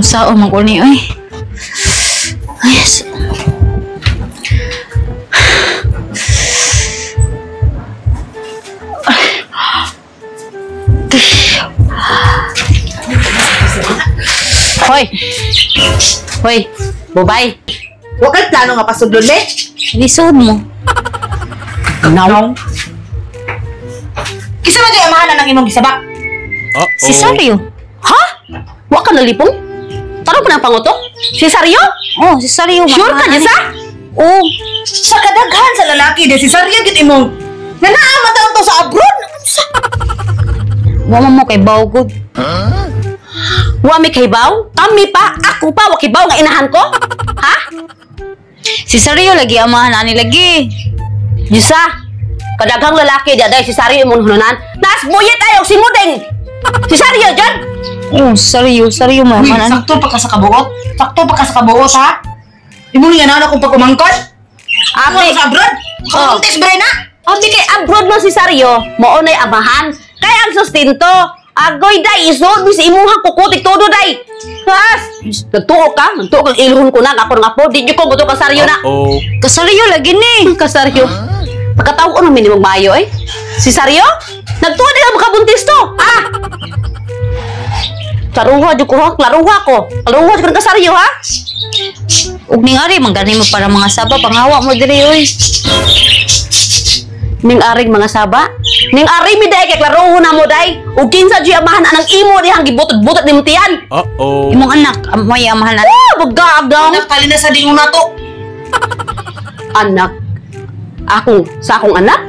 Unsaon man ko ni oy. Ay, Hoy. Hoy, bubay. Wa kay plano nga pasudlon me? Lisod mo. No. Kisa man jud amahan na ng imong gisabak? Uh-oh. Si Sario. Ha? Wa ka nalipong? Tarong pa ng pangutok? Si Sario? Oh, si Sario. Sure ka niya sa? Oh, Sa kadaghan sa lalaki di si Saryo gid imong nga naa man taon to sa abroad. Unsa? Wa man mo kay bawgod. Wa mi kahibaw? Kami pa? Ako pa? Wa kibaw nga inahan ko? Ha? Si Sario lagi amahan ani lagi. Yusa, kadaghang lalaki di aday si Sario imong hununan. Naas buyit ayaw si Mudeng. Si Sario dyan. Oh, Sario, Sario man Uy, amahan ani. sakto pa ka sa kabuot. Sakto pa ka sa kabuot ha. Imong nga na akong pag-umangkon. Abi, Sa abroad. Oh. Buntis bre na. Abi kay abroad mo si Sario, mao nay amahan. Kay ang sustento. Agoy day isod mi sa imuhang kukutik todo day. Has, nagtuo ka, nagtuo kang ilhon ko na ako nga po, di jud ko buto ka Sario na. Uh-oh. Kasario lagi ni. Kasario. Pagkatawo ano minimum maayo eh. Si Sario? Nagtuo di ka makabuntis to. Ah. Klaruha jud ko ha, klaruha ko. Klaruha jud ko ka Sario ha. Ug ning ari man gani mo para mga saba panghawa mo diri oy. Ning aring mga saba. Ning ari mi day kay klaruho na mo day. Ug kinsa jud amahan anang imo dihang gibutot-butot ni tiyan. Uh-oh. Imong anak may amahan ani. Ah, bagaag. Anak kali na sa dingong nato. Anak. Akong sa akong anak?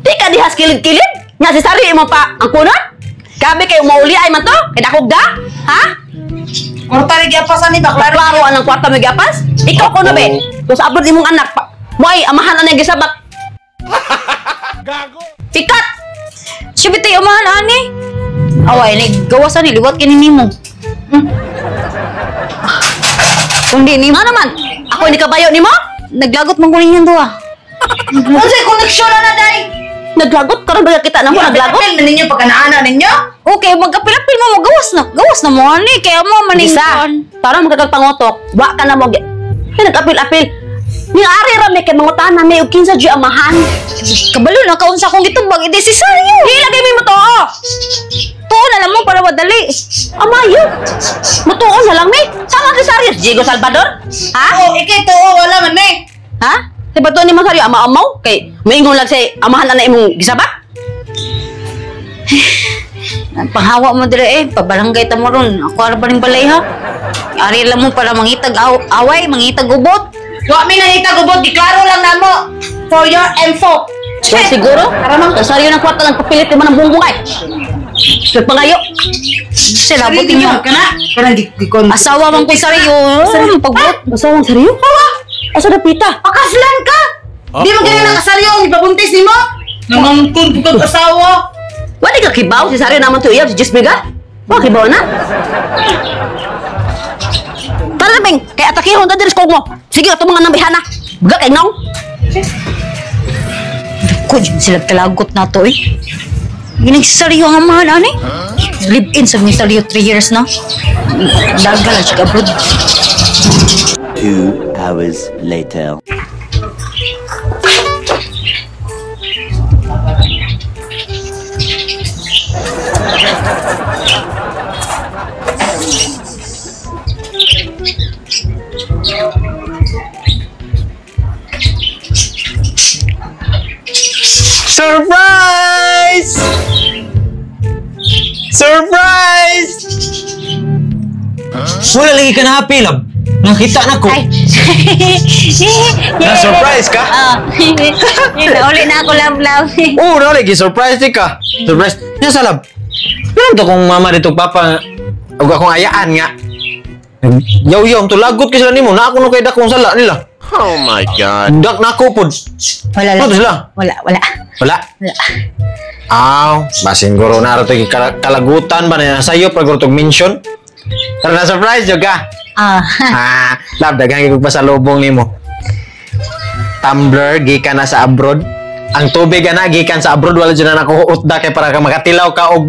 Di ka dihas kilid-kilid? Nga si Sario imo pa ang kunon? Gabi kay mauli ay man to? Kay dakog da? Ha? Kwarta rin giapasan ni ba? Klaro. Klaro anang kwarta mo giapas? Ikaw ko na be. Kung sa abroad imong anak pa, mo ay amahan anang gisabak. Gago! Sikat! Siya bitay amahan ani. Away ni gawasan ni liwat kini nimo. Kundi ni Nga naman, ako hindi kabayo nimo? Naglagot man ko ninyong duha. Unsay koneksyon na na day? Naglagot karon ba kita namo naglagot? Apil na ninyo pagkanaana ninyo? Okay, magkapilapil mo magawas na. Gawas na mo ani kaya mo maning Isa, tarong magkagpangotok, wa ka na mo. Ay, nag-apil-apil. Ni ari ra may kay mangutana may og kinsa jud amahan. Kabalo na kaunsa kong gitubag iti si Sario. Di lagi mi mo. Tuo na lang mo para madali. Amayo. Mutuo na lang mi. Sama si Sario, Diego Salvador? Ha? Oo, ikay tuo wala man eh. Ha? Sa bato ni Masario ama amaw kay moingon lang say amahan na na imong gisabak. Panghawa mo dire eh, pabarangay ta mo ron. Ako ara pa rin balay ha. Ari lang mo para mangitag away, mangitag ubot. Wa mi nangita gubot, giklaro lang namo. For your info. So siguro, Sario ng kwarta lang papilit mo ng bungbong ay. Sa pangayo. Sila buti niyo. Kana kana gikon. Asawa man ko Sario. Pagbuot. Asawang Sario? Hawa. Asa dapita? Pakaslan ka. Di man gani nakasaryo ang ipabuntis nimo. Nangangkon kag asawa. Wala ka kibaw si Sario naman to iyab si Jismiga. Wa kibaw na. Tara beng, kay atakihon ta diri sa mo. Sige ato mga nambihana. Buga kay nong. Ko sila kalagot na to eh. Gining si Sario ang amahan ani. Live in sa mga Sario 3 years na. Dagal na siya abroad. 2 hours later. Surprise! Surprise! Wala lagi ka na happy, love. Nakita na ko. Ay. Na-surprise ka? Ah. Nauli na ako, love, love. Oo, na lagi surprise di ka. Surprise. Nya sa love. Meron to kong mama dito papa ug akong ayaan nga. Yaw-yaw, to lagot kay sila nimo. Na ako no kay dakong sala nila. Oh my God. Dak na ako pod. Wala Ano lang. to sila? Wala, wala. Wala. Wala. Aw, basin guro na ro kalagutan ba na sayo pag guro tog mention. Pero na surprise jud ka. Ah. Ah, love, daghan kay pasalubong nimo. Tumbler gikan na sa abroad. Ang tubig ana gikan sa abroad, wala jud na nakuutda kay para ka makatilaw ka og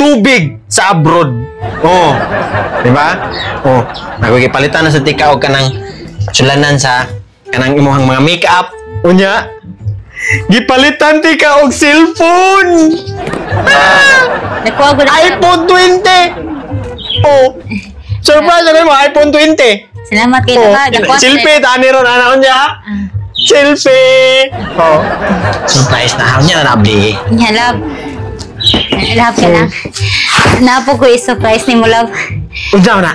tubig sa abroad. Oh. Di ba? Oh, ako gipalitan na sa tika og kanang sulanan sa kanang imuhang mga makeup. Unya, gipalitan tika og cellphone. Nakuha ko na. iPhone 20. Oh. Surprise na mo iPhone 20. Salamat kay Oh, Naka. Nakuha ko na. selfie tani ron ana unya. Selfie. Oh. Surprise na niya na nabli. Nya, love. Love ka lang. Napo ko i-surprise ni mo, love. Unsa man na?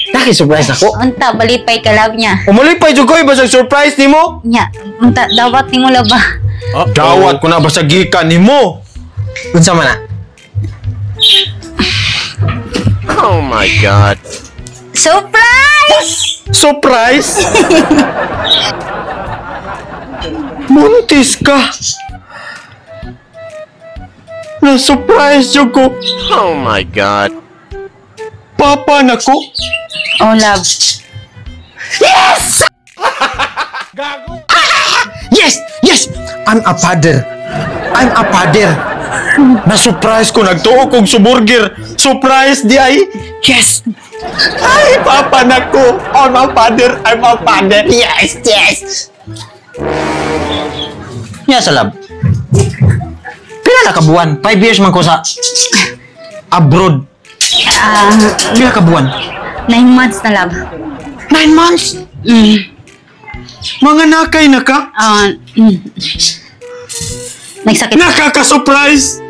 Naki surprise nako. Unta, balipay ka, love niya. Umulipay jud ko basag surprise nimo. Nya, unta, dawat ni mo, love ba? Dawat ko na basag gikan nimo. Unsa man na? Oh my God. Surprise! Surprise? Buntis ka. Na-surprise jud ko. Oh my God. Papa nako. Oh, love. Yes! Yes! I'm a father. I'm a father. Na-surprise ko. Nagtuo kong suburger. Surprise di ay. Yes! Ay, papa nako. I'm a father. I'm a father. Yes! Yes, love. Pila na kabuan? 5 years man ko sa abroad. Ah, Pila ka buwan? 9 months na, love. 9 months? Mga nakay na ka? Ah. Nagsakit. Nakaka-surprise!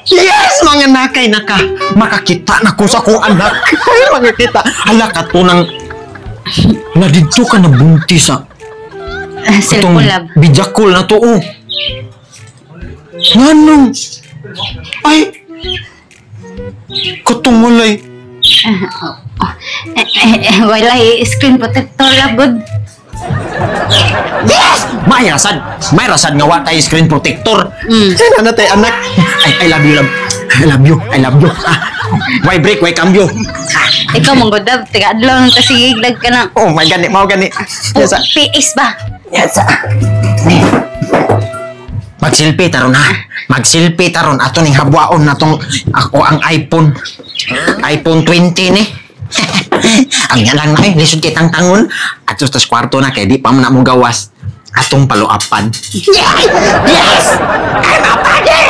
Yes! Mga nakay na ka! Makakita na ko sa akong anak. Ay, makakita. Hala ka to ng. Na didto ka na buntis ah. Cellphone, love. Bijakol na to oh. Nganong? Ay! Katong walay. Eh, eh, eh, wala eh, screen protector, love, good. Yes! May rasad. May rasad nga wa tay screen protector. Ano na tay anak? Ay, I love you, love. I love you. I love you. Ah. Why break, why cambio? Ikaw, mong good, love. Tiga, adlaw nang tasigig, ka na. Oh my gani, mao gani. Oh, Yes, ah. PS ba? Yes. Ah. Magsilpi taron ha. Magsilpi taron ato ning habwaon natong ako ang iPhone. iPhone 20 ni. Ang nga lang na eh, lisod kitang tangon. Ato tas kwarto na kay di pa man na mo gawas. Atong paluapan. Yes! Yes! I'm a father!